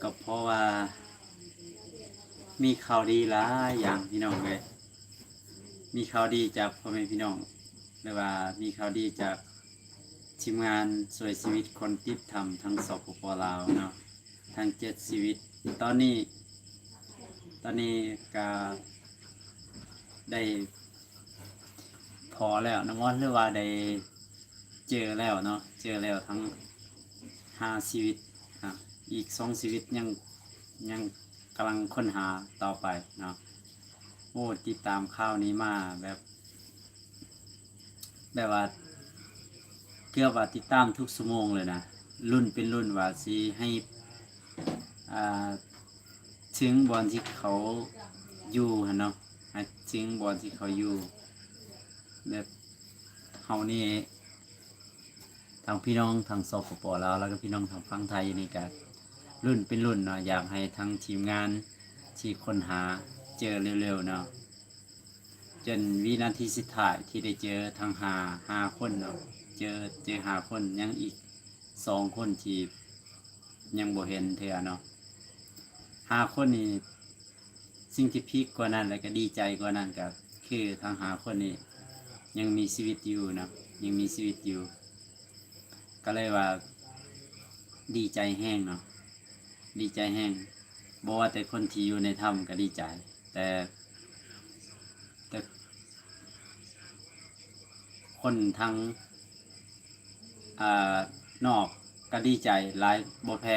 ກໍເພາະວ່າມີຂ່າວດີຫຼາຍຢ່າງພີ່ນ້ອງເອີຍ, ມີຂ່າວດີຈາກພໍ່ແມ່ພີ່ນ້ອງ ຫຼືວ່າມີຂ່າວດີຈາກທີມງານຊ່ວຍຊີວິດຄົນຕິດຖ້ຳທັງ ສປປ ລາວເນາະ ທັງເຈັດຊີວິດ. ຕອນນີ້ ຕອນນີ້ກະໄດ້ພໍ້ແລ້ວນະໝໍ ຫຼືວ່າໄດ້ເຈີແລ້ວເນາະ, ເຈີແລ້ວທັງຫ້າຊີວິດ, ອາ ອີກສອງຊີວິດຍັງ ຍັງກຳລັງຄົ້ນຫາຕໍ່ໄປເນາະ. ໂອ້ ຕິດຕາມຂ່າວນີ້ມາແບບ ແບບວ່າເກືອບວ່າຕິດຕາມທຸກຊົ່ວໂມງເລີຍນະ, ລຸ້ນເປັນລຸ້ນວ່າຊິໃຫ້ ອ່າ ເຖິງບ່ອນທີ່ເຂົາຢູ່ຫັ້ນເນາະ, ໃຫ້ເຖິງບ່ອນທີ່ເຂົາຢູ່. ແບບເຮົານີ້ ທັງພີ່ນ້ອງທາງ ສປປ ລາວ ແລ້ວກໍພີ່ນ້ອງທາງຝັ່ງໄທນີ້ກໍລຸ້ນເປັນລຸ້ນເນາະ, ຢາກໃຫ້ທາງທີມງານທີ່ຄົ້ນຫາເຈີເລັວໆເນາະ, ຈົນວິນາທີສຸດທ້າຍທີ່ໄດ້ເຈີທັງຫ້າ ຫ້າຄົນເນາະ, ເຈີ ເຈີຫ້າຄົນ, ຍັງອີກສອງຄົນທີ່ຍັງບໍ່ເຫັນເທື່ອເນາະ. ຫ້າຄົນນີ້ ສິ່ງທີ່ພີກກວ່ານັ້ນ ແລະກໍດີໃຈກວ່ານັ້ນ ກໍຄືທັງຫ້າຄົນນີ້ຍັງມີຊີວິດຢູ່ເນາະ, ຍັງມີຊີວິດຢູ່. ກໍເລີຍວ່າດີໃຈແຮງເນາະ, ດີໃຈແຮງ. ບໍ່ວ່າແຕ່ຄົນທີ່ຢູ່ໃນຖ້ຳກໍດີໃຈ, ແຕ່ ແຕ່ຄົນທາງ ອ່າ ນອກກໍດີໃຈຫຼາຍບໍ່ແພ້